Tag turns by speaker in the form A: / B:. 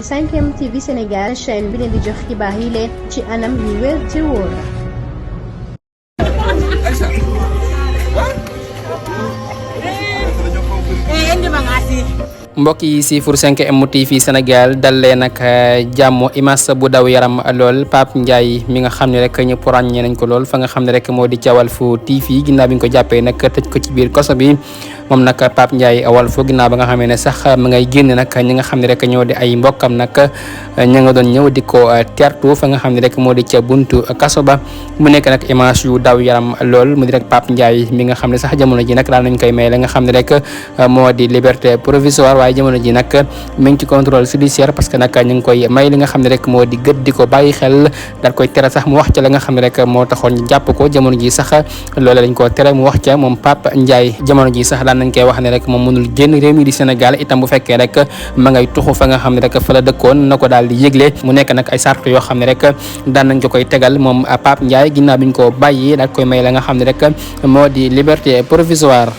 A: 5M TV Sénégal chaîne bi leen di jox xibaar yi leen ci anam yu wér te wóor.
B: mbokk yi si pour 5M TV Sénégal dal leen nag jàmm image bu daw yaram lool Pape Ndiaye mi nga xam ne rek ñëpp ràññee nañ ko lool fa nga xam ne rek moo di ca Walf TV ginnaaw bi ñu ko jàppee nag tëj ko ci biir koso bi moom nag Pape Ndiaye Walf ginnaaw ba nga xamee ne sax ma ngay génn nag ñi nga xam ne rek ñoo di ay mbokkam nag ña nga doon ñëw di ko tertu fa nga xam ne rek moo di ca buntu kaso ba mu nekk nag image yu daw yaram lool mu di rek Pape Ndiaye mi nga xam ne sax jamono ji nag daal nañ koy may la nga xam ne rek moo di liberté provisoire waaye jamono ji nag mi ngi ci contrôle judiciaire parce que nag ñu ngi koy may li nga xam ne rek moo di gët di ko bàyyi xel daal koy tere sax mu wax ca la nga xam ne rek moo taxoon ñu jàpp ko jamono ji sax loolee lañ ko tere mu wax ca moom Pape Ndiaye jamono ji sax daan nañ koy wax ne rek moom mënul génn réew mi di Sénégal itam bu fekkee rek ma ngay tuxu fa nga xam ne rek fa la dëkkoon na ko daal di yëgle mu nekk nag ay sart yoo xam ne rek daan nañ ko koy tegal moom Pape Ndiaye ginnaaw bi ñu ko bàyyi daal koy may la nga xam ne rek moo di liberté provisoire